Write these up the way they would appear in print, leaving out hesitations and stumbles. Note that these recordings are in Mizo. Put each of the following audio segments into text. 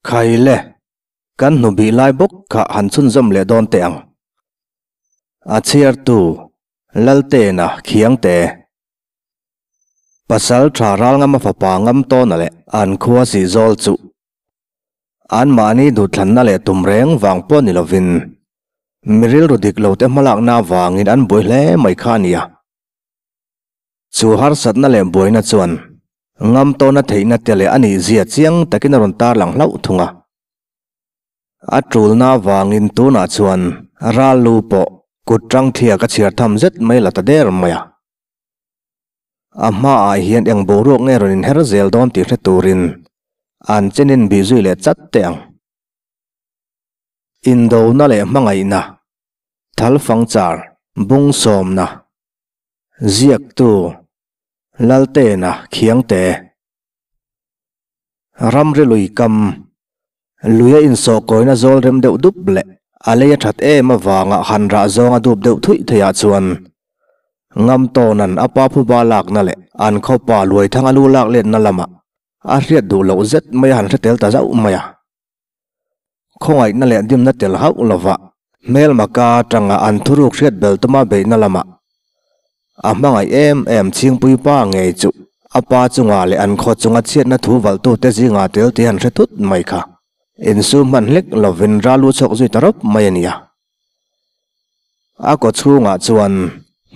Khaile, kan hnubih lai bawk kha han chhunzawm leh dawn teh ang. A chhiartu, Laltena Khiangte. Pasal tha ral ngam a fapa ngam tawna leh an khua sih zawl chu anmahni duhthlanna leh tum reng vang pawh ni lovin mi rilru dik lo te hmalakna avangin an buai hle mai kha a nia. Chu harsatna leh buaina chuan ngam tawna theihna te leh a nihzia chiang takin a rawn tarlang hlauh thung a. A tulna avangin tunah chuan ral lu pawh kut tang thliak a chhiar tham zet mai la ta der mai a. A hmaah hian eng boruak nge rawn inher zel dawn tih hre turin an chenin bih zui leh chat teh ang. Indona leh hmangaihna, Thalfangchar, Bungsawmna. Ziaktu, Laltena Khiangte. Ramri lui kam, Luia insawhkawina zawl rem deuh dup leh a lei a that em avanga han rah zawng a dup deuh thuih theih ah chuan Ngamtawna'n a pa phuba lakna leh an khawpa Luaithanga lu lak letna lamah a hriat duh loh zet mai a han hre tel ta zauh mai a. Khawngaihna leh dimna tel hauh lova hmelma ka atanga an thuruk hriat bel tuma beihna lamah a hmangaih em em chhingpui pa ngei chu a pa chunga leh an khaw chunga chhiatna thu valhtute zinga tel tih han hre thut mai kha insum hman hlek lovin ral lu chhuak zui ta rawp mai a nia. A kaw chhungah chuan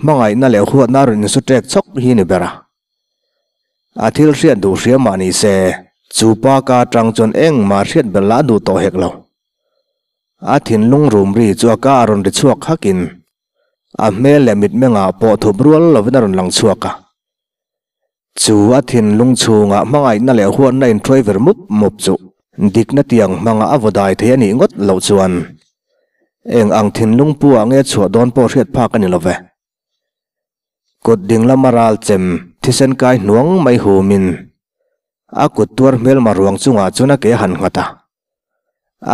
hmangaihna leh huatna a rawn insu ṭek chhawk hi ni ber a. A thil hriat duh hria mah ni se, chu pa ka atang chuan engmah hriat belh lah duh tawh hek lo. A thinlung rum ri chu a ka a rawn ri chhuak hakin, a hmel leh mitmengah pawh thup rual lovin a rawn lang chhuak a. Chu a thinlung chhungah hmangaihna leh huatna inthuai ver mup mup chu dikna tiang hmanga a vaw dai thei a nih ngawt loh chuan eng ang thinlung pu ah nge chhuah dawn pawh hriat phak a ni lo ve. Kut ding lama ral chem thisen kai hnuang mai humin a kut tuar hmelma ruang chungah chuan a ke a han nghat a.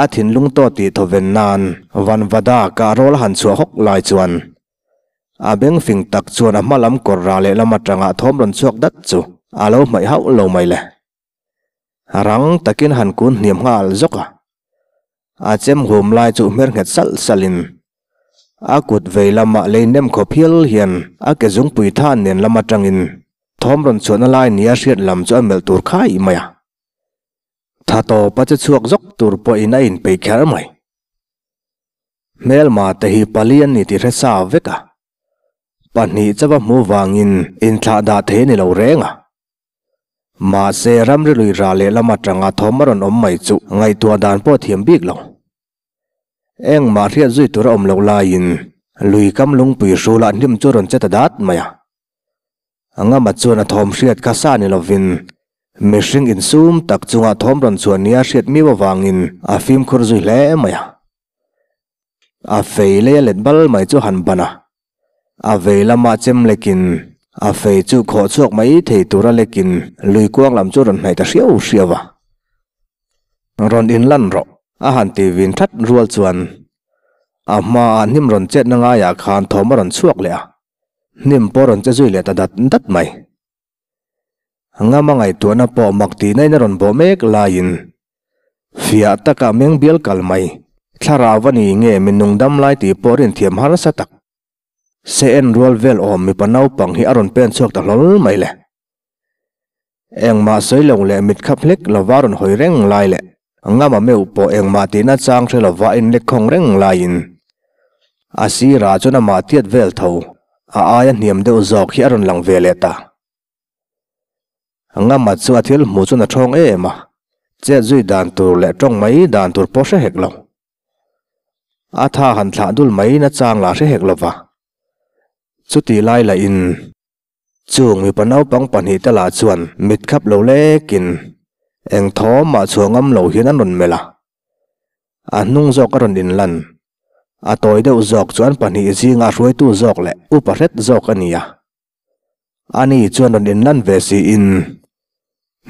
A thinlung tawh tih thawven nan Vanvada kah rawl a han chhuah hawk lai chuan a beng fing tak chuan a hma lam kawr rah leh lam atanga thawm rawn chhuak dat chu a lo hmaih hauh lo mai le. Rang takin han kun hniam nghal zawk a. A chem hum lai chu hmer nghet salh salhin a kut vei lamah lei nem khawp hial hian a ke zungpui than nen lam atangin thawm rawn chhuahna lai nia hriat lam chu a melh tur khai mai a. Tha tawpa che chhuak zawk tur pawhin a inpeih kher mai. Hmelma te hi pali an ni tih hre sa vek a. Pahnih chauha hmu vangin inthlah dah thei a ni lo reng a. Mahse, ramri lui rah leh lam atanga thawm a rawn awm mai chu ngaihtuah dan pawh thiam bik lo. Engmah hriat zui tur a awm loh laiin lui kam lungpui hrulah hnim chu a rawn che ta dat mai a. Ngama chuan a thawm hriat kha sa ni lovin mihring insum tak chunga thawm rawn chhuah nia hriat miau avangin a fimkhur zui hle mai a. A fei lei a let bal mai chu han ban a. A vei lama chem lekin a fei chu khawh chhuak mai thei tura lekin lui kuang lam chu rawn hnaih ta hriau hriau a. Rawn inlan rawh a han ti vin that rual chuan a hmaah hnim rawn chetna ngaiah khan thawm a rawn chhuak leh a, hnim pawh rawn che zui leh ta dat dat mai. Ngama ngaihtuahna pawh mak tihna in a rawn bawh mek laiin fiah taka meng bial kal mai, thlarau a ni nge mi nung dam lai tih pawh rinthiam harsa tak. Se en rual vel awm mipa naupang hi a rawn pen chhuak ta hlawl mai le. Engmah sawi lo leh mit khap hlek lova rawn hawi reng lai leh ngama meuh pawh engmah tihna chang hre lova inlek khawng reng laiin a sirah chuan amah tiat vel tho a aia hniam deuh zawk hi a rawn lang ve leh ta. Ngama chu a thil hmuh chuan a thawng em a, chet zui dan tur leh tawng mai dan tur pawh hre hek lo. A tha han thlah dul mai na chang lah hre hek lova. Chuti lai lahin chung mipa naupang pahnih te lah chuan mit khap lo lekin eng thawm mah chhuah ngam lo hian an rawn melh a. A hnung zawk a rawn inlan. A tawi deuh zawk chuan pahnih zinga hruaitu zawk leh upa hret zawk a ni a. Ani chuan rawn inlan ve siin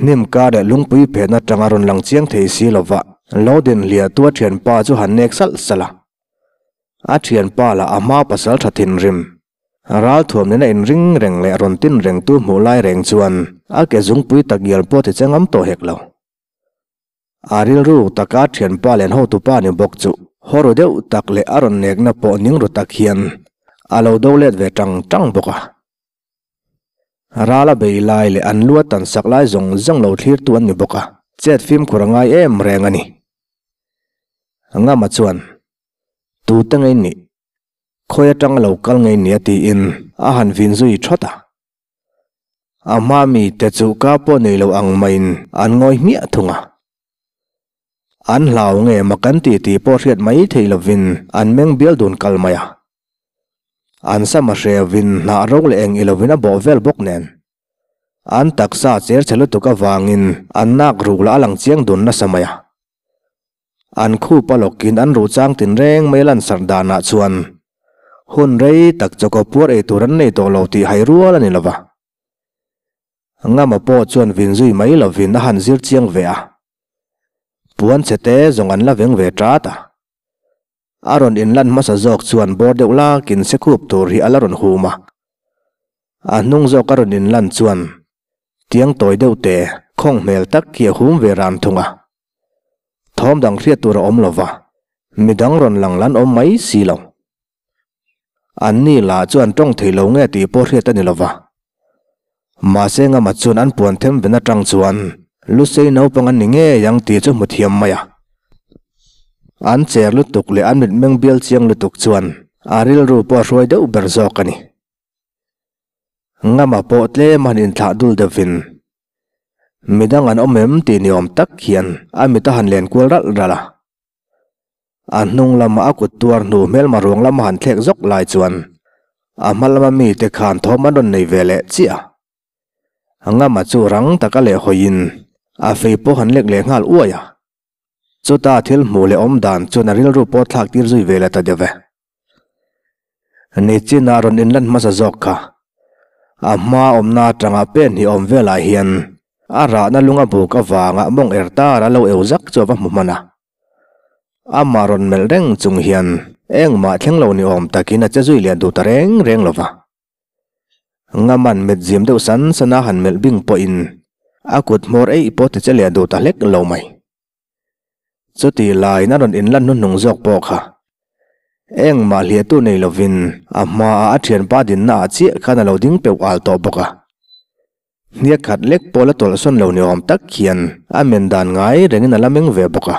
hnim kar leh lungpui phen atanga rawn lang chiang thei si lova lo din hliah tu a thianpa chu han nek salh salh a. A thianpa lah a hma pasal tha thinrim. Ralthuam nena inring reng leh rawn tin reng tu hmuh lai reng chuan a ke zungpui tak ngial pawh ti chengam tawh hek lo. A rilru taka thianpa len hotupa ni bawk chu haw ru deuh tak leh a rawn nekna pawh ning ru tak hian a lo do let ve tang tang bawk a. Rala bei lai leh an lu a tan sak lai zawng zawng lo thlirtu an ni bawk a, chet fimkhur a ngai em reng a ni. Ngama chuan, Tute ngei nih? Khawi atanga lo kal ngei nia tiin a han vin zui thawt a. A hma mite chu ka pawh nei lo ang maiin an ngawi hmiah thung a. An hlau nge mak an ti tih pawh hriat mai thei lovin an meng bial dun kal mai a. An sam a hrevin hnah ro leh eng i lovin a bawh vel bawk nen. An taksa cher chhe lutuk avangin an nak ruk lah a lang chiang dun nasa mai a. An khup a lawkin an ruh chang tinreng mai lansarh danah chuan hun rei tak chawkaw puar ei tur an nei tawh lo tih hai rual a ni lova. Ngama pawh chuan vin zui mai lovin a han zir chiang ve a. Puan chhe te zawng an la veng ve ṭat a. A rawn inlan hmasa zawk chuan bawr deuh lakin se khup tur hi a la rawn hum a. A hnung zawk a rawn inlan chuan tiang tawi deuh te khawng hmel tak hi a hum ve ran thung a. Thawm dang hriat tur a awm lo va, midang rawn lang lan awm mai si lo. Anni lah chu an tawng thei lo nge tih pawh hriat a ni lo va. Mahse Ngama chuan an puan them ven atang chuan Lusei naupang an ni ngei ang tih chu hmu thiam mai a. An cher lutuk leh an mitmeng bial chiang lutuk chuan a rilru pawh a hruai deuh ber zawk a ni. Ngama pawh tlem a han inthlah dul deuhvin Midang an awm em tih ni awm tak hian a mit a han len kual ralh ralh a. A hnung lama a kut tuar hnu hmelma ruang lama han thlek zawk lai chuan a hma lama mite khan thawm an rawn nei ve leh chiah a. Ngama chu rang taka leh hawiin a fei pawh han lek leh nghal uai a. Chuta thil hmuh leh awm dan chuan a rilru pawh thlak tir zui ve leh ta deuh e. Nichin-a rawn inlan hmasa zawk kha. A hma awmna atanga pen hi awm velah hian a rahna lunga buk avanga mawng er tar a lo eu zak chu a va hmu hman a. Amah rawn melh reng chung hian engmah thleng lo ni awm takin a che zui lian duh ta reng reng lo va. Ngaman mit zim deuh san san a han melh bing pawhin a kut hmawr eih pawh ti che lian duh ta hlek lo mai. Chuti laiin a rawn inlan hnuhnung zawk pawh kha. Engmah hliahtu nei lovin a hmaah a thianpa dinna ah chiah khan a lo ding peuh al tawh bawk a. Hniak khat lek pawh la tawlhsawn lo ni awm tak hian a men dan ngai rengin a la meng ve bawk a.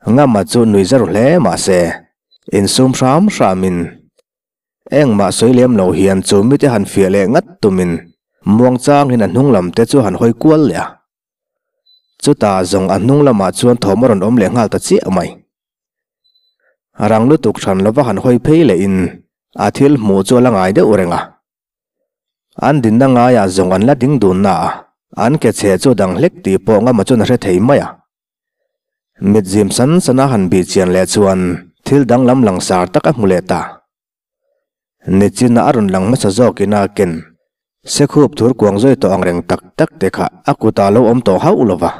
Ngama chu nui zar hle mah se, insum hram hramin engmah sawi lem lo hian chu mite han fiah leh ngat tumin muangchangin a hnung lam te chu han hawi kual leh a. Chutah zawng a hnung lamah chuan thawm a rawn awm leh nghal ta chiah mai. Rang lutuk hran lova han hawi phei lehin a thil hmuh chu a la ngai deuh reng a. An dinna ngaiah zawng an la ding dun na a, an ke chhe chu dang hlek tih pawh ngama chuan a hre thei mai a. Mit zim san san a han bih chian leh chuan thil danglam langsar tak a hmu leh ta. Nichin a rawn lang hmasa zawkin a ken Sekhup thur kuang zawi tawh ang reng tak tak te kha a kutah lo awm tawh hauh lo va.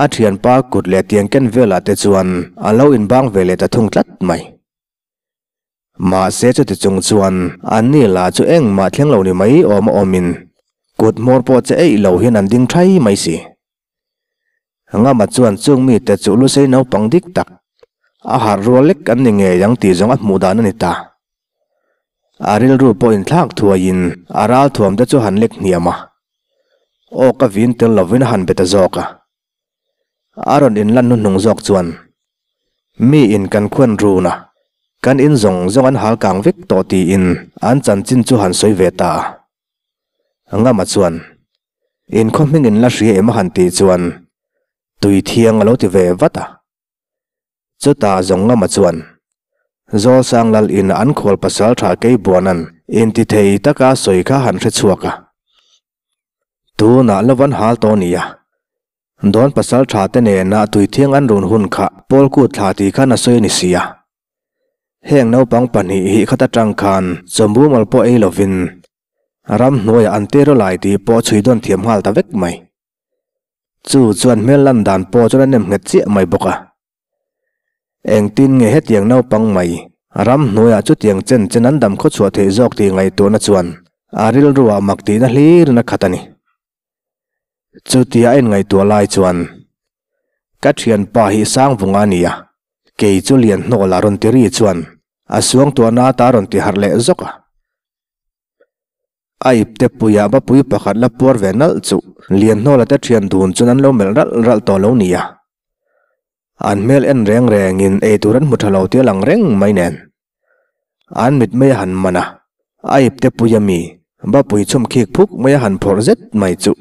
A thianpa kut leh tiang ken velah te chuan a lo inbang ve leh ta thung tlat mai. Mahse chuti chung chuan anni lah chu engmah thleng lo ni mai awm a awmin kut hmawr pawh che eih lo hian an ding thai mai si. Ngama chuan chung mite chu Lusei naupang dik tak, a harh rual lek an ni ngei ang tih zawng a hmuh dan a ni ta. A rilru pawh inthlak thuaiin a ral thuam te chu han lek hniam a, aw ka vin tel lovin a han be ta zawk a. A rawn inlan hnuhnung zawk chuan, Mi in kan khuan run a, kan in zawng zawng an hal kang vek tawh tiin an chanchin chu han sawi ve ta a. Ngama chuan, In khaw hming in la hria em a han tih chuan tui thiang a lo ti ve vat a. Chutah zawng ngama chuan Zawlsang lal in an khual pasal tha Keibuanan inti thei taka sawi kha han hre chhuak a. Tunah lo van hal tawh nia. Dawn pasal tha te nena tui thiang an run hun kha Pawlkut thla tih khan a sawi a ni si a. Heng naupang pahnih hi khat atang khan chawmbumal pawh ei lovin Ramhnuaiah an tero lai tih pawh chhui dawn thiam nghal ta vek mai. Chu chuan hmel lan dan pawh chuan a nem nghet chiah mai bawk a. Engtin nge hetiang naupang mai ramhnuaiah chutiang chen chen an dam khawchhuah theih zawk tih ngaihtuahna chuan a rilruah mak tihna hlirin a khat a ni. Chutia a inngaihtuah lai chuan, Ka thianpa hi Sangvunga a nia, kei chu Lianhnawla rawn ti ri chuan a suangtuahna ata rawn ti harh leh zawk a. A ipte puiah bapui pakhat la puar ve nalh chu Lianhnawla te thian dun chuan an lo melh ralh ralh tawh lo nia. An hmel en reng rengin eitur an hmu tha lo tia lang reng mai nen. An mit mai a han man a, a ipte puia mi bapui chhum khik phuk mai a han phawrh zet mai chu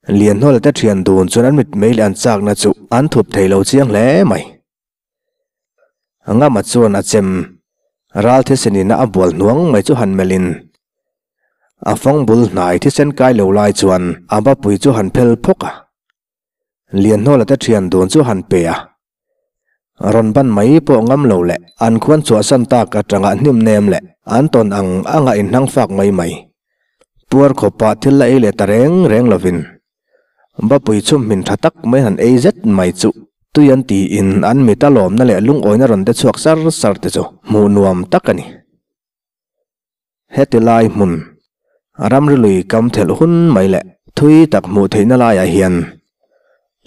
Lianhnawla te thian dun chuan an mit mei leh an chakna chu an thup thei lo chiang hle mai. Ngama chuan a chem ral thisen in a bual hnuang mai chu han melh in a fawng bul hnai thisen kai lo lai chuan a bapui chu han phel phawk a, Lianhnawla te thian dun chu han pe a, rawn ban mai pawh ngam lo leh an khuan chhuahsan tak atanga hnim nem leh an tawn ang anga inhnang fak mai mai puar khawpa thil la ei leh ta reng reng lovin Bapui chhum hmin tha tak mai han ei zet mai chu tui an tiin an mit a lawmna leh lungawina rawn de chhuak sar sar te chu hmuh nuam tak a ni. Heti lai hmun, ramri lui kam thelh hun mai leh thui tak hmuh theihna laiah hian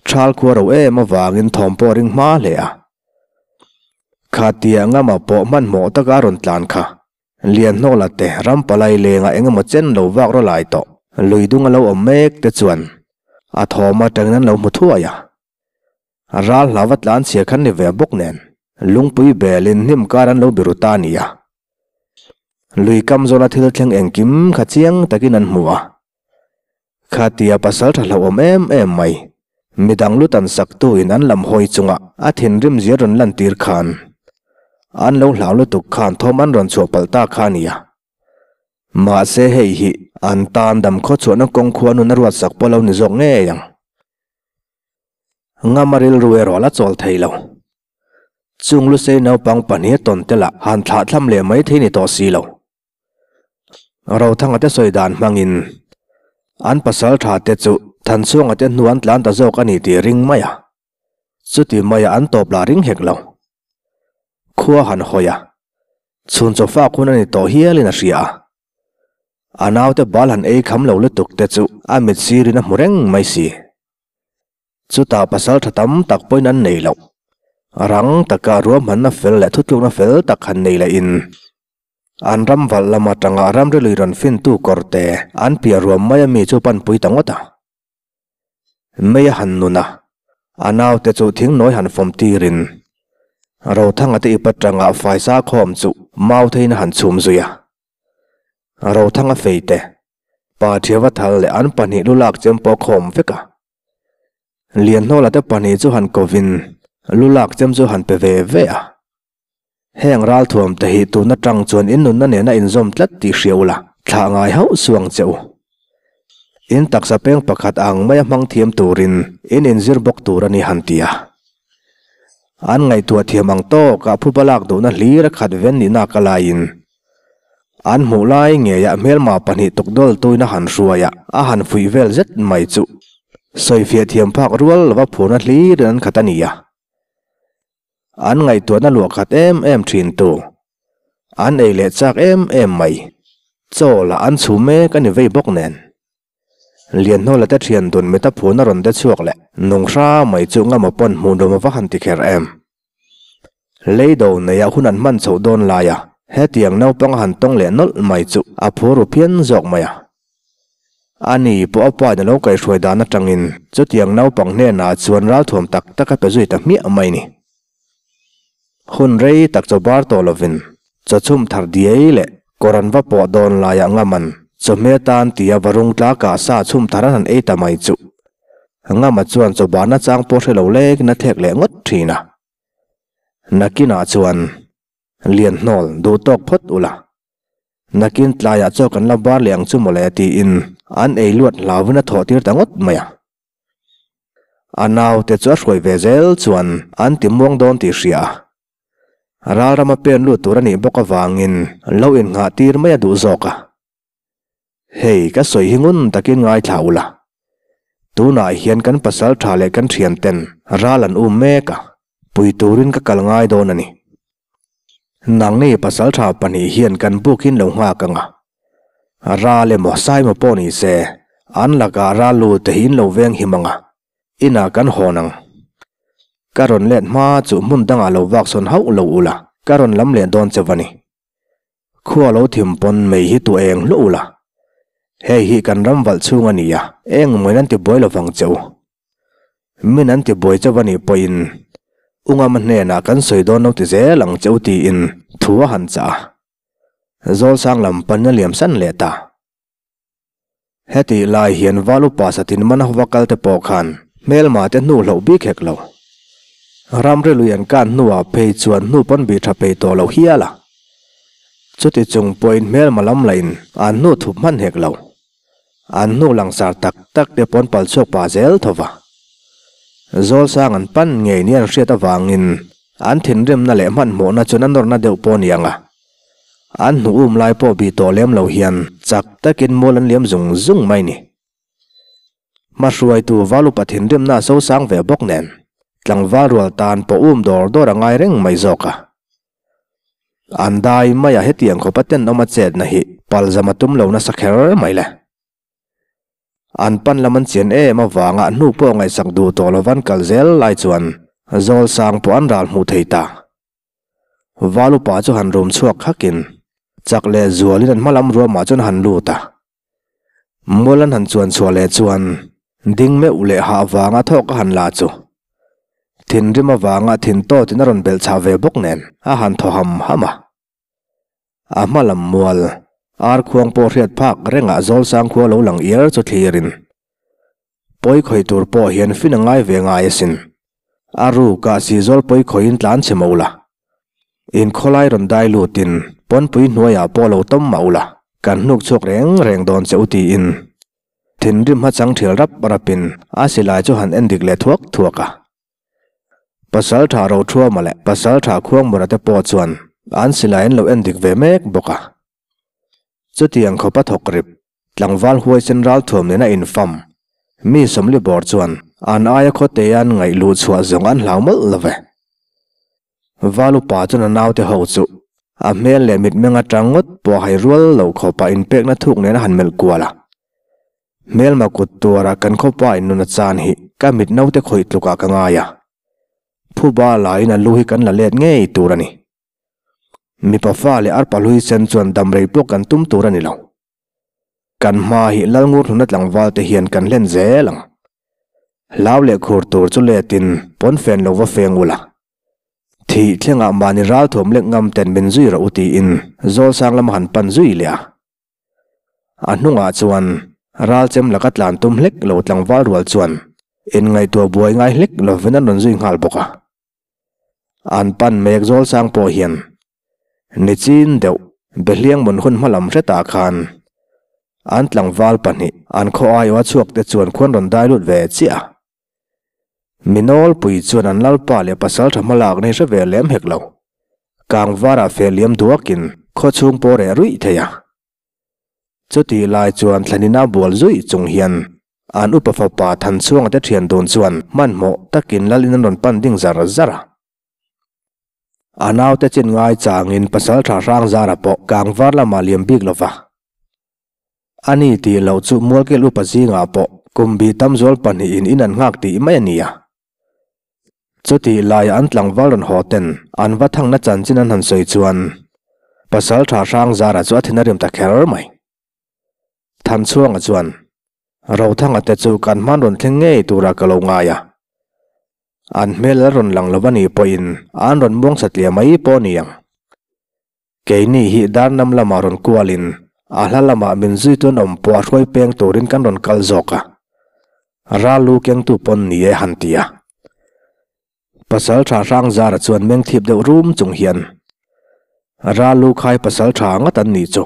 thal khua ro em avangin thawm pawh a ring hma hle a. Khatia ngama pawh hmanhmawh taka a rawn tlan kha Lianhnawla te ram palai lenga eng emaw chen lo vak rawh lai tawh lui dung a lo awm mek te chuan a thawm atangin an lo hmu thuai a. Ral hlauva tlan chhia khan ni ve bawk nen lungpui belin hnim kar an lo biru ta a ni a. Lui kam zawla thil thleng engkim kha chiang takin an hmu a. Khatia pasal tha hlauhawm em em mai, midang lu tan sak tu in an lam hawi chunga a thinrim zia rawn lan tir khan an lo hlau lutuk khan thawm an rawn chhuah palh ta kha a nia. Mahse hei hi an tan dam khaw chhuahna kawng khua nun a ruat sak pawh lo ni zawk ngei ang. Ngama rilru erawh a la chawl thei lo. Chung lusei naupang pahnih tawn te lah han thlah thlam leh mai thei ni tawh si lo. Rothanga te sawi dan hmangin an pasal tha te chu Thanchhuanga te hnu an tlan ta zawk a ni tih ring mai a, chuti maia an tawp lah ring hek lo. Khua han hawi a, chhun chaw fak hun a ni tawh hialin a hria a. A naute bal han ei kham lo lutuk te chu a mit sirin a hmu reng mai si. Chutah pasal tha tam tak pawhin an nei loh. Rang taka ruahmanna fel leh thutlukna fel tak han nei leh in an ram valh lam atanga ramri lui rawn fintu kawr te an piah ruam mai a mi chu panpui ta ngawt a. Mei a han nun a, a naute chu thingnawi han fawm tirin Rothanga te ip atanga faisa khawm chu Mautheiin a han chhum zui a. Rothanga feite, Pa Thiava thal leh an pahnih lu lak chem pawh khawm vek a. Lianhnawla te pahnih chu han kovin lu lak chem chu han pe ve ve a. Heng ralthuam te hi tun atang chuan in nunna nena inzawm tlat tih hria ula, thlah ngai hauh suang che u. In taksa peng pakhat ang maia hmang thiam turin in inzir bawk tur a ni han ti a. An ngaihtuah thiam ang tawkah phuba lak duhna hlir a khat ven nihna ka laiin An hmuh lai ngeiah hmelma pahnih tukdawl tuin a han hruai a, a han fuih vel zet mai chu sawifiah thiam phak rual lova phurna hlirin an khat a ni a. An ngaihtuahna luah khat em em thin tu, an ei leh chak em em mai, chaw lah an chhu mek a ni vei bawk nen. Lianhnawla te thian dun mita phurna rawn de chhuak leh nung hra mai chu ngama pawn hmuh nuam a va han ti kher em. Leido neia hun an hman chhoh dawn laia hetiang naupang a han tawng leh nawlh mai chu a phur ru phian zawk mai a. Ani pawh a pain a lo kaihhruai dan atangin chutiang naupang hnenah chuan ralthuam tak tak a pe zui ta hmiah mai ni. Hun rei tak chaw bar tawh lovin chaw chhum thar diai leh kawr an va pawh dawn laiah ngaman chawhmeh tan tia varung tlakah sa chhum thar an han ei ta mai chu Ngama chuan chaw barna chang pawh hre lo lekin a thlek leh ngawt thin a. Nakinah chuan Lianhnawl duh tawk phawt ula. Nakin tlaiah chaw kan la bar leh ang chu mawle tiin an ei luat hlauvin a thawh tir ta ngawt mai a. A naute chu a hruai ve zel chuan an ti muang dawn tih hria a. Ralrama pen lut tur a nih bawk avangin lo innghah tir mai a duh zawk a. Hei, ka sawi hi ngun takin ngaithla ula. Tunah hian kan pasal tha leh kan thian ten ral an um mek a, pui turin ka kal ngai dawn a ni. Nangni pasal tha pahnih hian kan bukin lo nghak ang a. Ral emaw Saima pawh ni se, An lakah ral lu te hi in lo veng him ang a, inah kan hawn ang. Ka rawn let hma chu hmun dangah lo vak sawn hauh lo ula, ka rawn lam leh dawn che va ni. Khua lo thim pawn mei hi tu eng hluah ula. Hei hi kan ram valh chhung a ni a, eng mawiin an ti buai lo vang che u. Min an ti buai chauh a nih pawhin Ungama hnenah kan sawi dawn lo ti zel ang che u tiin thu a han chah a. Zawlsang lam pan a liam san leh ta. Hetih lai hian Val upa satin man hova kal te pawh khan hmelma te hnu hloh bik hek lo. Ramri lui an kan hnuah phei chuan hnu pawn bih tha phei tawh lo hial a. Chuti chung pawhin hmelma lam lahin an hnu thup hman hek lo. An hnu langsar tak tak te pawn pal chhuak pah zel tho va. Zawlsang an pan ngei ni an hriat avangin an thinrimna leh hmanhmawhna chuan a nawrna deuh pawh a ni ang a. An hnu um lai pawh bih tawh lem lo hian chak takin mual an liam zung zung mai ni. Hmahruaitu val upa thinrimna a sosang ve bawk nen tlangval rual tan pawh um dawr dawr a ngai reng mai zawk a. An dai mai a hetiang khawpa tenawm a chetna hi palzam a tum lo nasa kher mai le. An pan lam an chian em avanga hnu pawh ngaihsak duh tawh lovan kal zel lai chuan Zawlsang pawh an ral hmuh thei ta. Val upa chu han rum chhuak khakin chak leh zualin an hma lam ruamah chuan han lut a. Mual an han chuan chhuah leh chuan ding meuh leh hah vanga thawk a han la chu thinrim avanga thin tawtin a rawn belh chah ve bawk nen a han thaw ham ham a. A hma lam mual ar khuang pawh hriat phak rengah Zawlsang khua lo lang iar chu thlirin pawi khawi tur pawh hian fin a ngai ve ngai asin. A rukah Sizawl pawi khawiin tlan chhe mawla. In khawlai rawn dai lutin pawnpui hnuaiah pawh lo tawm mah ula, kan hnuk chhuak reng reng dawn che u tiin thinrim hmachang thial rap rapin a silai chu han en dik leh thuak thuak a. Pasaltha Rothuama leh Pasaltha Khuangmura te pawh chuan an silai an lo en dik ve mek bawk a. Chutiang khawpa thawk rip tlangval huaisen ralthuam nena infam mi sawmli bawr chuan an aia khawte an ngaih luh chhuah zawng an hlau mawlh lo ve. Val upa chuan a naute ho chu a hmel leh mitmeng atang ngawt pawh hai rual lo khawpa inpekna thuk nen a han melh kual a. Hmelma kut tuara kan khawpa in nun a chan hi ka mit naute khawih tlukah ka ngai a. Phuba laiin a lu hi kan la let ngei tur a ni. Mipa fa leh arpa hlui sen chuan damrei pawh kan tum tur a ni lo. Kan hma hi Lalngur hluna tlangval te hian kan hlen zel ang. Hlau leh khur tur chu letin pawnfen lo va feng ula. Thih thlengah mahni ralthuam lek ngam ten min zui rawh u tiin Zawlsang lama han pan zui leh a. A hnungah chuan ralchem laka tlan tum hlek lo tlangval rual chuan inngaihtuah buai ngai hlek lovin an rawn zui nghal bawk a. An pan mek Zawlsang pawh hian Nichin deuh Behliang mun hun hma lam hretah khan an tlangval pahnih an khaw aiawha chhuak te chuan khuan rawn dai lut ve chiah a. Minawlpui chuan an lalpa leh pasaltha hmalak nei hre ve lem hek lo. Kangvarah feh liam duakin khaw chhung pawh reh ruih thei a. Chutih lai chuan thlanina bual zuih chung hian an upa fapa Thanchhuanga te thian dun chuan hmanhmawh takin lalin an rawn pan ding zar zar a. A naute chin ngai changin pasaltha Hrangzara pawh kangvar lamah liam bik lo va. A ni tih loh chu Mualkel upa zingah pawh kum bi tam zual pahnihin in an nghak tih mai a ni a. Chutih laia an tlangval rawn haw ten an va thangna chanchin an han sawi chuan pasaltha Hrangzara chu a thin a rim ta kher mai. Thanchhuanga chuan, Rothanga te chu kan hman rawn thleng ngei turah ka lo ngai a. An hmel a rawn lang lo a nih pawhin an rawn muang satliah mai pawh a ni ang. Keini hi Darnam lamah rawn kualin a hla lamah min zuitu an awm pawh a hruai peng turin kan rawn kal zawk a. Ral lu kengtu pawn ni e han ti a. Pasal tha Hrangzara chuan meng thip deuh rum chung hian Ral lu khai pasal tha ngat an nih chu.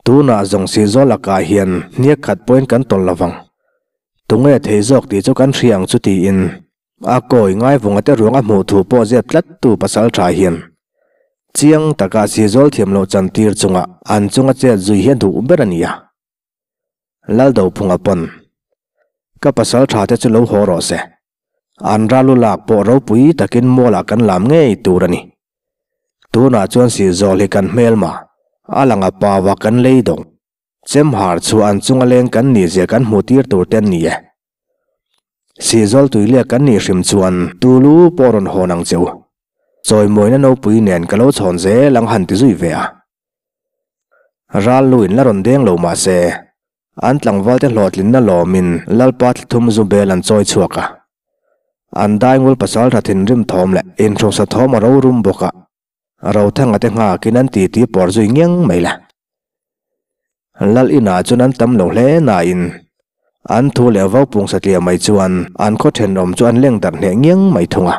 Tunah zawng si zawl lakah hian hniak khat pawhin kan tawlh lo vang. Tunge thei zawk tih chu kan hria ang chu tiin a kawi ngaivunga te ruang a hmuh thu pawh zep tlat tu pasal tha hian chiang taka si zawl thiam loh chan tir chunga an chunga chet zui hi a duh ber a nia. Laldophunga pawn ka pasal tha te chu lo haw rawh se. An ralu lak pawh ropui takin mualah kan lam ngei tur a ni. Tunah chuan Sihzawl hi kan hmelma, a lang a paua kan lei dawng. Chemhar chu an chunga leng kan nih zia kan hmuh tir tur te an ni e. Sihzawl tuiliak kan nih hrim chuan Tulu pawh rawn hawn ang che u. Chawimawina nopui nen ka lo chhawn zel ang han ti zui ve a. Ral lu in la rawn deng lo mah se, an tlangvalte hlawhtlinna lawmin Lalpa thlithum zu bel an chawi chhuak a. An daingul pasaltha thinrim thawm leh inhrusa thawm a ro rum bawk a. Rothanga te nghakin an titi pawr zui ngiang mai le. Lal inah chuan an tam lo hle nain an thu leh vaupung satliah mai chuan an khaw thenawm chu an leng darh hneh ngiang mai thung a.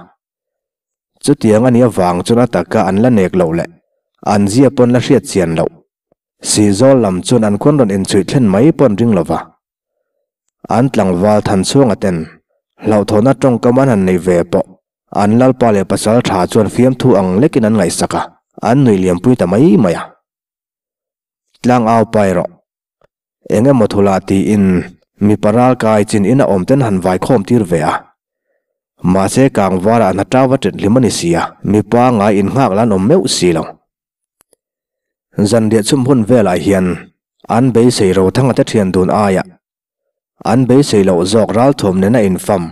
Chutiang a nih avang chuan a taka an la nek loh leh an zia pawn la hriat chian loh. Sihzawl lam chuan an khawn rawn inchhuih thlen mai pawn ring lova. An tlangval Thanchhuanga ten hlauhthawhna tawngkam an han nei ve pawh An lalpa leh pasal tha chuan fiamthu ang lekin an ngaihsak a, an nui liampui ta mai mai a. Tlang au pai rawh. Eng emaw thula tiin mipa ral kai chin in a awm ten han vai khawm tir ve a. Mahse kangvarah hna tau va ṭet hlim a ni si a, mipa ngai innghak la an awm meuh si lo. Zanriah chhum hun velah hian an beisei Rothanga te ṭhian dun aiah An beisei loh zawk ralthawm nena infam,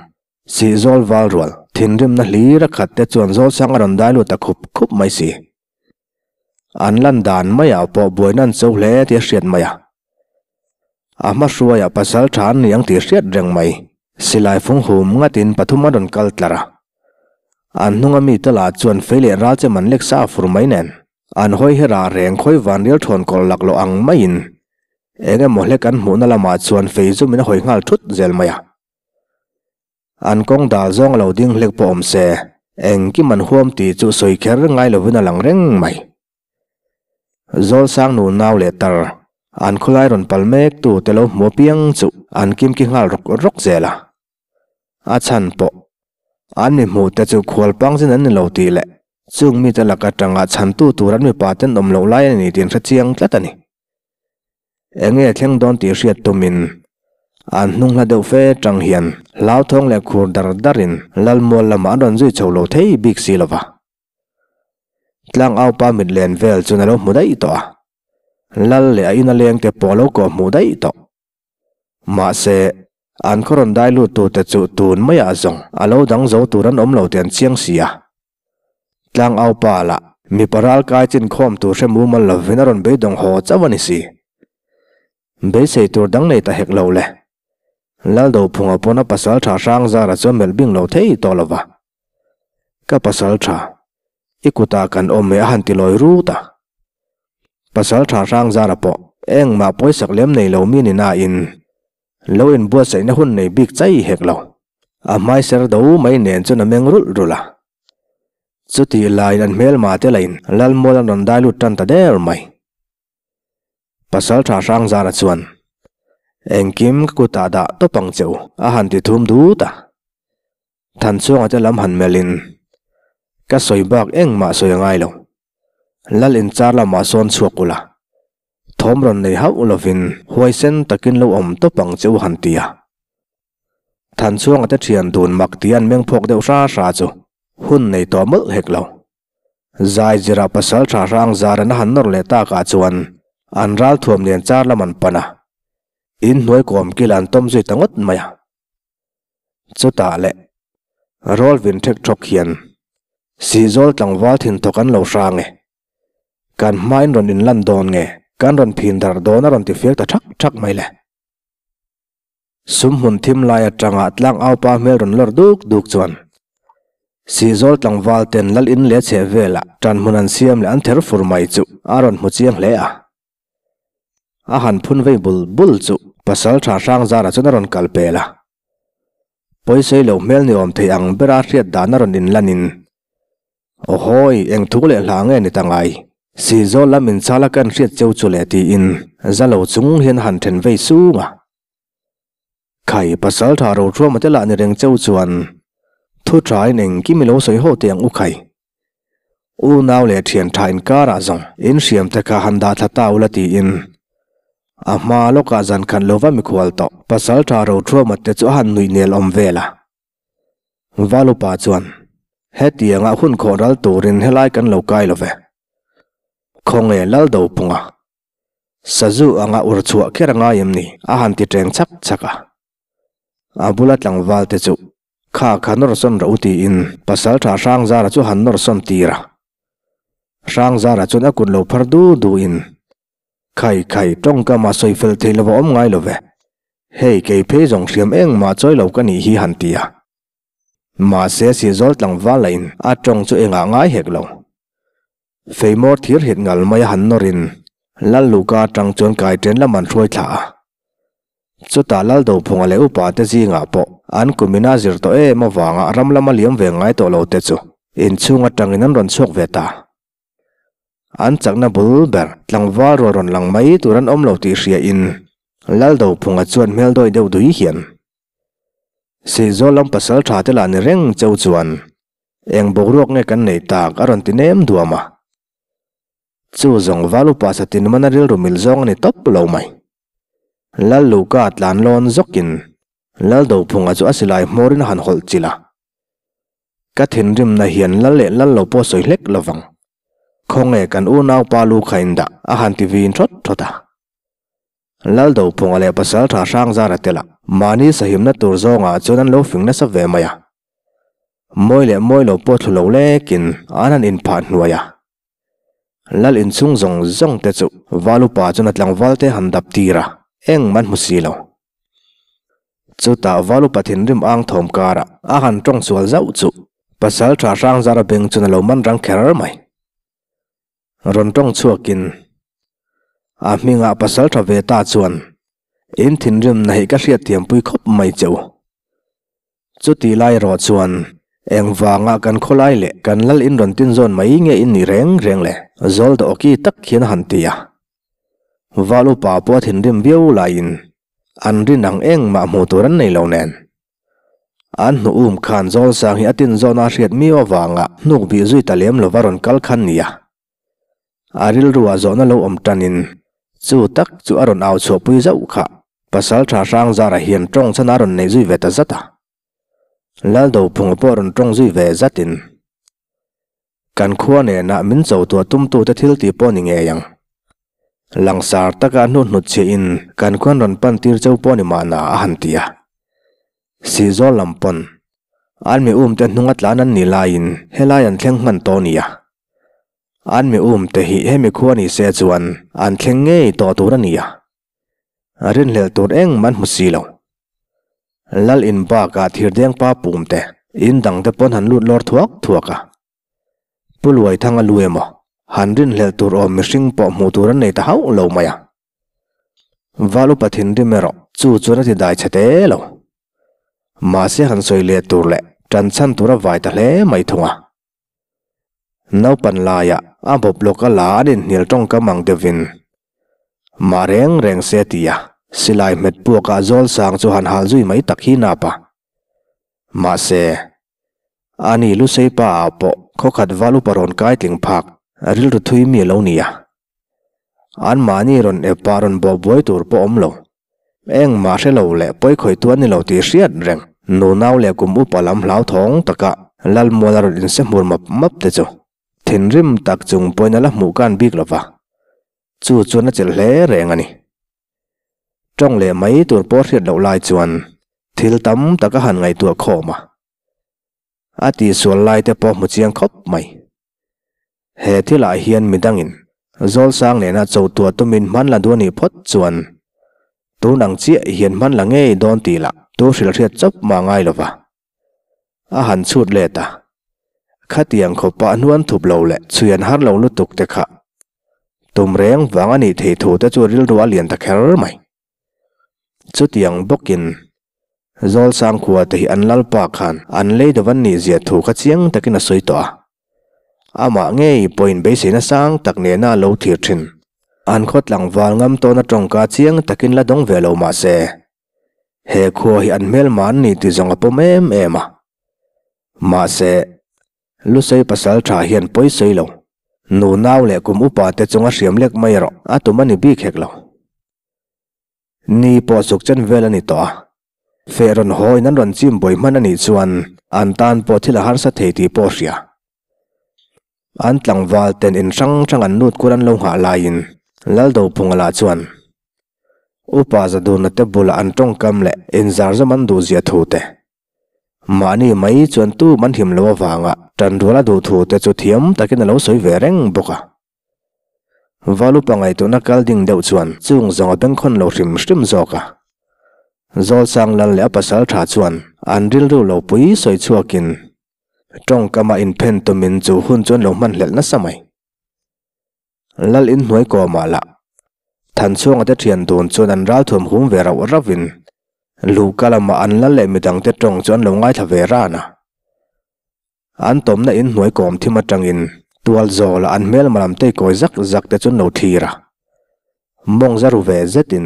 sihzawl val rual, thinrimna hlir a khat te chuan Zawlsang a rawn dai lut ta khup khup mai si. An lan dan maiah pawh buaina an cho hle tih a hriat mai a. A hma hruaiah pasal tha an ni ang tih hriat reng mai. Silai fung hum ngatin pathum an rawn kal tlar a. An hnunga mite lah chuan fei leh ral chem an lek sa fur mai nen. An hawi hi rah reng khawi vanrial thawn kawr laklawh ang maiin Eng emaw hlek an hmuhna lamah chuan fei chu min hawi nghal thut zel mai a. An kawng dal zawng a lo ding hlek pawh awm se, engkim an huam tih chu sawi kher ngai lovin a lang reng mai. Zawlsang nu nau leh tar, an khawlai rawn pal mek tu te lo hmu apiang chu an kimki nghal rawk rawk zel a. A chhan pawh, an mi hmuh te chu khual pangzin an ni lo tih leh chung mite lak atanga chhantu tur an mipa ten awm loh lai a ni tih an hre chiang tlat a ni. Eng nge thleng dawn tih hriat tumin an hnung hla deuh fe tang hian hlauthawng leh khur dar darin Lalmual lamah an rawn zui chho lo thei bik si lova. Tlang aupa mit len vel chuan a lo hmu daih tawh a, Lal leh a ina lengte pawh a lo kawh hmuh daih tawh. Mahse, an khaw rawn dai lut tute chu tun maiah zawng a lo dang zo tur an awm lo tih an chiang si a. Tlang aupa lah mipa ral kai chin khawm tur hre mumal lovin a rawn beidawng haw chauh a ni si. Beisei tur dang nei ta hek lo le. Laldophunga pawn a pasal tha hrang zara chu a melh bing lo thei tawh lo va. Ka pasal tha, i kutah kan awm e a han ti lawi rut a. Pasal tha hrang zara pawh engmah pawisak lem nei lo mi ni nain lo inbuatsaihna hun nei bik chai hek lo. A hmaiser do mai nen chuan a meng rulh rulh a. Chutih laiin an hmelma te lain Lalmual an rawn dai lut tan ta der mai. Pasaltha Hrangzara chuan, Engkim ka kutah dah tawp ang che u, a han ti thum dut a. Thanchhuanga te lam han melhin, Ka sawi bak engmah sawi a ngai lo. Lal inchar lamah sawn chhuak ula, thawm rawn nei hauh lovin huaisen takin lo awm tawp ang che u han ti a. Thanchhuanga te thian dun mak ti an meng phawk deuh hra hra chu hun nei tawh mawlh hek lo. Zai zirah pasal tha hrang zaran a han nawr leh takah chuan an ral thuam lian char lam an pan a, in hnuai kawm kil an tawm zui ta ngawt mai a. Chutah leh rawl vin ṭhek ṭhawk hian Sihzawl tlangval thinthawk an lo hrang e. Kan hmain rawn inlan dawn nge kan rawn phin dar dawn a rawn ti fiak ta ṭhak ṭhak mai le. Sum hmun thim lai atanga tlang aupa hmel rawn lawr duk duk chuan Sihzawl tlangval ten lal in leh chheh velah ṭan hmun an siam leh an ther fur mai chu a rawn hmu chiang hle a. A han phun vei bul bul chu pasal tha hrang zara chuan a rawn kal pel a. Pawisei lo hmel ni awm thei ang bera hriat dan a rawn inlanin, Awhawi, eng thu leh hla nge ni ta ngai? Sihzawl lam inchal a kan hriat cheu chu le tiin za lo chung hian a han then vei sung a. Khai, pasal tha rothuama te lah ni reng cheu chuan thu thain engkim i lo sawi ho teh ang u khai. U nau leh thian tha inkarah zawng in hriam te kha han dah thla ta ula tiin a hma lawkah zan khat lova mikhual tawh pasal tha rothuama te chu a han nuih nel awm vel a. Valupa chuan, Hetianga hun khawh ral turin helai kan lo kai lo ve. Khawnge Laldophunga? Sazu anga ur chhuah kher a ngai em ni? a han ti ṭeng chak chak a. A bula tlangval te chu kha kha nawr sawn rawh u tiin pasalṭha Hrangzara chu han nawr sawn tir a. Hrangzara chuan a kut lo phar du du in, Khai khai, tawngkam a sawi fel thei lo a awm ngai lo ve. Hei kei phei zawng hriam engmah chawi lo ka nih hi han ti a. Mahse Sihzawl tlangval lah in a tawng chu engah ngai hek lo. Feimawr thir hit ngal mai a han nawr in Lal Luka atang chuan kai ṭen lam an hruai thla a. Chutah Lal Dophunga leh upa te zingah pawh an kumin a zir tawh em avanga ram lama liam ve ngai tawh lo te chu inchhung atangin an rawn chhuak ve ta. An chakna bul ber tlangval rual rawn lang mai tur an awm lo tih hria in Lal Dophunga chuan hmel dawi deuh dui hian Sihzawl lam pasal tha te lah ni reng cheu chuan eng boruak nge kan nei tak a rawn ti nem duam a. Chu zawng val upa satin mana rilru mil zawng a ni tawp lo mai. Lal Luka tlan lawn zawkin Lal Dophunga chu a silai hmawrin a han hawlh chilh a. Ka thinrimna hian lal leh lal lo pawh sawi hlek lovang. Khawnge kan unaupa lu kha in dah a han ti vin thawt thawt a. Lal Dophunga leh Pasaltha Hrangzara te lah mahni sahimna tur zawngah chuan an lo fing nasa ve mai a. Mawi leh mawi lo pawh thlu lo lekin an han inphah hnuai a. Lal inchhung zawng zawng te chu Valupa chuan a tlangval te han dap tir a, engmah an hmu si lo. Chutah Valupa thinrim ang thawm karah a han tawng sual zauh chu pasal tha Hrangzara beng chuan a lo man rang kher mai. Rawn tawng chhuakin a hmingah pasal tha ve ta chuan in thinrim na hi ka hriatthiampui khawp mai che u. Chuti lai erawh chuan engvanga kan khawlai leh kan lal in rawn tin zawn mai nge in nih reng reng le? Zawl dawhki tak hian a han ti a. Val upa pawh a thinrim viau laiin an rin ang engmah hmuh tur an nei lo nen. An hnu um khan zawl sang hi a tin zawna a hriat miau avanga hnuk bih zui ta lem lova rawn kal khan nia. A rilruah zawhna lo awm tanin chu tak chu a rawn au chhuahpui zauh kha. Pasalṭha Hrangzara hian ṭawng chhan a rawn nei zui ve ta zat a. Laldophunga pawh rawn ṭawng zui ve zatin, Kan khua nenah min cho tuah tumtute thil tih pawh ni ngei ang. Langsar taka hnu hnutchhiahin kan khuan rawn pan tir cheu pawh ni mahna a han ti a. Sihzawl lam pawn an mi umte hnunga tlan an nih laiin helai an thleng hman tawh nia. An mi umte hi hemi khua ni se chuan an thleng ngei tawh tur a nia. A rinhlelh tur engmah an hmu si lo. Lal in bakah thirdeng pa pum te, in dang te pawn han lut lawr thuak thuak a. Pu Luaithanga lu emaw, han rinhlelh tur awm mihring pawh hmuh tur an nei ta hauh lo mai a. Val upa thinrim erawh chu chuan a ti dai chhe te lo. Mahse han sawi leh tur leh tan chhan tur a vai ta hle mai thung a. Naupan laia a bawp lawk a la an inhnial tawngkam ang deuhin mah reng reng se a ti a, silai hmet puakah zawl sang chu han hal zui mai tak hi nap a. Mahse, ani Lusei pa ah pawh khawkhat val upa rawn kai tling phak rilru thui mi a lo ni a. Anmahni rawn ep ah rawn bawh buai tur pawh awm lo. Engmah hre lo leh pawi khawihtu an ni lo tih hriat reng. Nunau leh kum upa lam hlauthawng taka Lalmuala rawn inse hmur map map te chu thinrim tak chung pawhin a la hmuh kan bik lo va, chu chuan a chelh hle reng a ni. Tawng leh mai tur pawh hriat loh lai chuan thil tam tak a han ngaihtuah khawm a. A tihsual lai te pawh hmu chiang khawp mai. He thilah hian midangin Zawlsang nena cho tuah tumin hman la duh a nih phawt chuan tun ang chiah hian hman la ngei dawn tih lah tu hrilhriat chawp mah ngai lo va. A han chhut let a. Khatiang khawpah hnuan thup lo leh chhui an har lo lutuk te kha tum reng vang a nih thei thu te chu rilru a lian ta kher mai. Chutiang bawkin Zawlsang khua te hi an lalpa khan an lei deuh an nih zia thu kha chiang takin a sawi tawh a. Amah ngei pawhin beiseina sang tak nena a lo thlir thin. An khaw tlangval ngam tawna tawngka chiang takin la dawng ve lo mah se, he khua hi an hmelma an ni ti zawng a pawm em em a. Mahse, Lusei pasal tha hian pawi sawi lo. Nu nau leh kum upa te chunga hriam lek mai erawh a tum a ni bik hek lo. Ni pawh zuk chen vel a ni tawh a, feh rawn hawiin an rawn chim buai hman a nih chuan an tan pawh thil a harsa thei tih pawh a hria. An tlangval ten in hrang hrang an lut kur an lo nghah laiin Laldophunga lah chuan Upa Zaduna te bulah an tawngkam leh inzar zawm an duhzia thu te, mahni mai chuan tu man him lo avanga tanrual a duh thu te chu thiam takin a lo sawi ve reng bawk a. Val upa ngaihtuahna kal ding deuh chuan chung zawng a bengkhawn lo hrim hrim zawk a. Zawlsang lal leh a pasal tha chuan an rilru lo pui sawi chhuakin tawngkama inphen tumin chu hun chuan lo hman hlelh nasa mai. Lal inhnuai kawmah lah Thanchhuanga te thian dun chuan an ralthuam hum ve rauh rauhin luhka lamah an lal leh midangte tawng chu an lo ngaithla ve ran a. An tawmna inhnuai kawm thim atangin tual zawlah an hmelma lam tei kawi zak zak te chu an lo thlir a. Mawng za ru ve zetin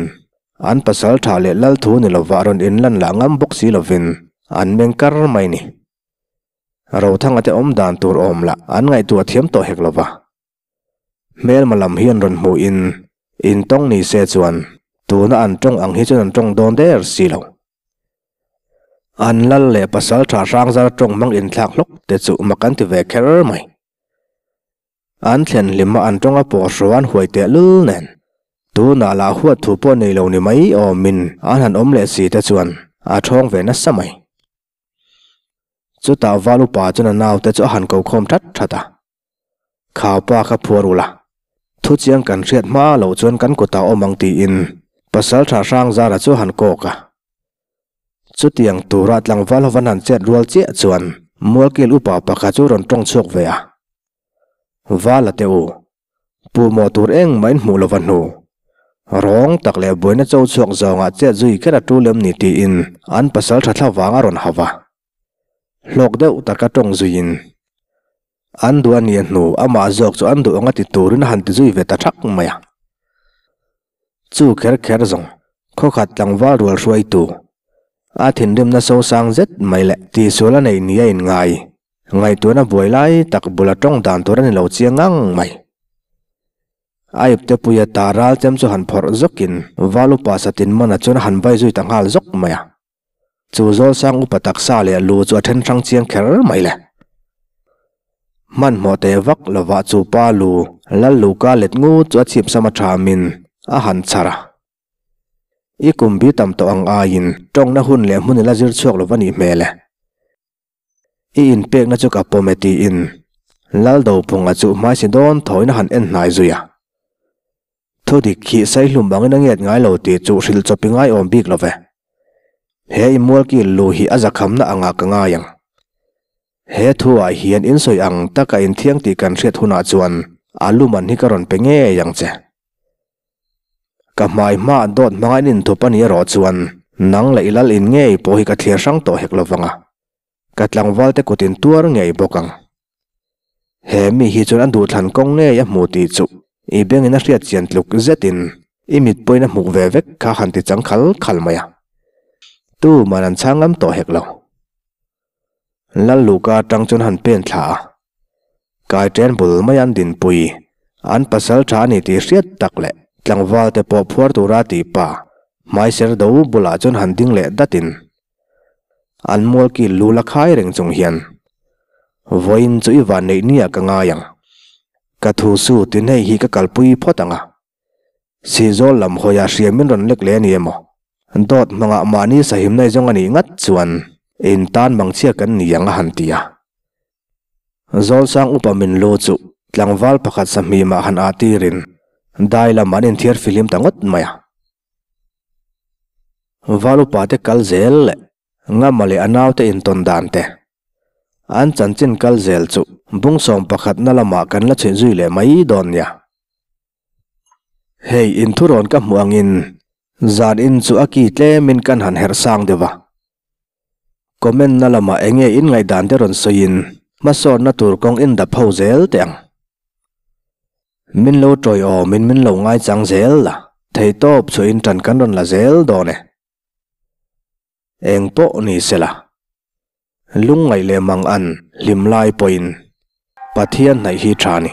an pasal tha leh lal thu ni lovah rawn inlan lah ngam bawk si lovin an meng kar mai ni. Rothanga te awm dan tur awm lah an ngaihtuah thiam tawh hek lova. Hmelma lam hi an rawn hmuhin intawng ni se chuan tuna an tawng ang hi chuan an tawng dawn der si lo. An lal leh pasal tha hrang zar tawng hmang inthlak hlawk te chu mak an ti ve kher mai. An thlen hlim a an tawng a pawh hruan huai teh lul nen. Tunah lah huat thu pawh nei lo ni mai awmin an han awm leh si te chuan a thawng ve nasa mai. Chutah val upa chuan a naute chu a han ko khawm that that a. Khau pa kha phuar ula, thu chiang kan hriat hma loh chuan kan kutah awm ang tiin pasal tha hrang zara chu han kawk a. Chutiang tura tlangval hovan han chet rual chiah chuan Mualkil upa pakhat chu rawn tawng chhuak ve a. Vala te u, pu maw tur engmah in hmuh lova hnu. Rawng tak leh buaina cho chhuak zawngah chet zui kher a tul em ni tiin an pasal tha thla vang a rawn hau va. Hlawk deuh taka tawng zuiin an duh a nia hnu amah zawk chu an duh anga ti turin a han ti zui ve ta thak mai a. Chu kher kher zawng khawkhat tlangval rual hruaitu a thinrimna sosang zet mai leh tihsual a neih nia inngai ngaihtuahna buai lai tak bula tawng dan tur a ni lo chiang ngang mai. A ipte puia ta ral chem chu han phawrh zawkin val upa satin mana chuan a han vai zui ta nghal zawk mai a. Chu Zawlsang upa taksa leh lu chu a then hrang chiang kher mai le. Hmanhmawh teh vak lovah chu pa lu lal luka let ngut chu a chhip sam a thamin a han chhar a. I kum bi tam tawh ang aiin tawngna hun leh hmun ila zir chhuak lova nih hmel e. I inpekna chu ka pawm e tiin Lal Dophunga chu hmaisi dawn thawin a han en hnai zui a. Thudik hi Saihlum angin a ngiat ngai lo tih chu hrilh chawp i ngaiawm bik lo ve. He i mualkil lu hi a zakhamna angah ka ngai ang. He thuah hian insawi ang taka inthiang tih kan hriat hunah chuan a luman hi ka rawn pe ngei ang che. Ka hmai hma dawt hmanga in inthup a nih erawh chuan nang leh i lal in ngei pawh hi ka thlir hrang tawh hek lovang a. Ka tlangval te kut in tuar ngei bawk ang. He mi hi chuan a duhthlan kawng ngei a hmu tih chu i bengin a hriat chian tluk zetin i mit pawhin a hmuh ve vek kha han ti chang khal khal mai a. Tuman an chhang ngam tawh hek lo. Lal Luka atang chuan han pen thla a. Kai ṭen bul mai an dinpui, an pasal ṭha a ni tih hriat tak leh tlangval te pawh phuar tura tih pa hmaiser do bulah chuan han ding leh datin An mualkil lu la khai reng chung hian vawiin chu i van neih nia ka ngai ang. Ka thu su tin hei hi ka kalpui phawt ang a. Sihzawl lam hawiah hriam min rawn lek leh a ni emaw? Dawt hmangah mahni sahimna i zawng a nih ngat chuan in tan mangchhia kan ni ang a han ti a. Zawlsang upa min lu chu tlangval pakhat sahmimah han ah tirin dai lam an inthiar fihlim ta ngawt mai a. Val upa te kal zel leh Ngama leh a naute intawn dan te. An chanchin kal zel chu bungsawm pakhatna lamah kan la chhuih zui leh mai dawn nia. Hei inthurawn ka hmuh angin zan in chu a ki tlemin kan han herh sang deuh a. Comment na lamah enge in ngaihdan te rawn sawiin hmasawnna tur kawng in dap ho zel teh ang. Min lo tawiawmin min lo ngaichang zel la, theihtawp chhuahin ṭan kan rawn la zel dawn e. Eng pawh ni sela, lungngaih leh mang an hlim lai pawhin Pathian hnaih hi ṭha a ni.